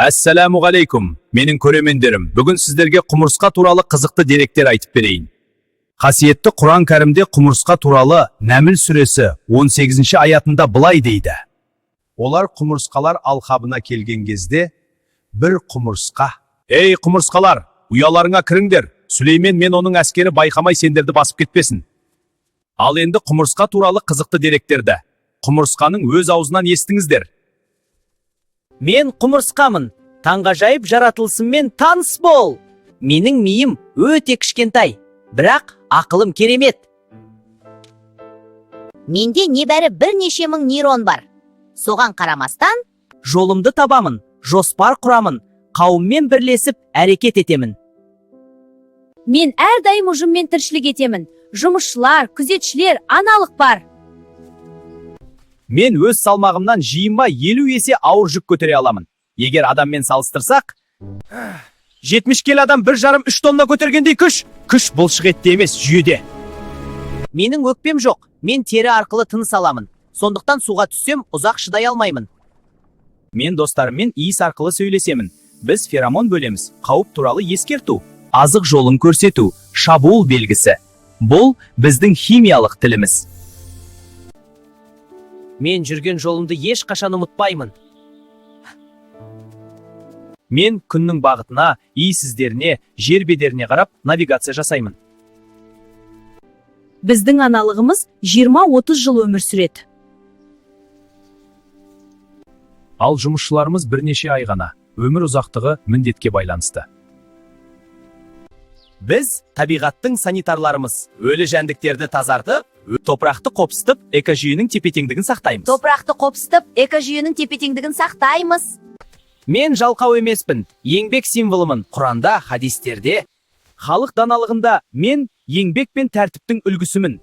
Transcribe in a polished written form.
Әссәләмуғалейкум, менің көрермендерім. Бүгін сіздерге құмырсқа туралы қызықты деректер айтып берейін. Қасиетті Құран Кәрімде құмырсқа туралы Нәміл сүресі 18 аятында былай дейді. Олар құмырсқалар алқабына келген кезде бір құмырсқа: «Ей, құмырсқалар, ұяларыңа кіріңдер. Сүлеймен мен оның әскері байқамай сендерді басып кетпесін». Ал енді құмырсқа туралы қызықты деректерді құмырсқаның өз аузынан естіңіздер. Мен құмырсқамын. Таңғажайып жаратылысыммен таныс бол. Менің миым өте кішкентай, бірақ ақылым керемет. Менде небәрі бірнеше мың нейрон бар. Соған қарамастан, Жолымды табамын, жоспар құрамын, қауыммен бірлесіп әрекет етемін. Мен әрдайым ұжыммен тіршілік етемін. Жұмысшылар, күзетшілер, аналық бар. Мен өз салмағымнан 20-50 есе ауыр жүк көтере аламын. Егер адаммен салыстырсақ, 70 келі адам 1,5-3 тонна көтергендей күш. Күш бұлшық етте емес, жүйеде. Менің өкпем жоқ, мен тері арқылы тыныс аламын. Сондықтан суға түссем, ұзақ шыдай алмаймын. Мен достарыммен иіс арқылы сөйлесемін. Біз феромон бөлеміз, қауіп туралы ескерту, азық жолын көрсету, шабуыл белгісі. Бұл біздің химиялық тіліміз. Мен жүрген жолымды ешқашан ұмытпаймын. Мен күннің бағытына, иіс іздеріне, жер бедеріне қарап навигация жасаймын. Біздің аналығымыз 20-30 жыл өмір сүреді. Ал жұмысшыларымыз бірнеше ай ғана. Өмір ұзақтығы міндетке байланысты. Біз табиғаттың санитарларымыз. Өлі жәндіктерді тазартып, топырақты қопсытып, экожүйенің тепе-теңдігін сақтаймыз. Топырақты қопсытып, экожүйенің тепе-теңдігін сақтаймыз. Мен жалқау емеспін, еңбек символымын. Құранда, хадистерде, Халық даналығында мен еңбек пен тәртіптің үлгісімін.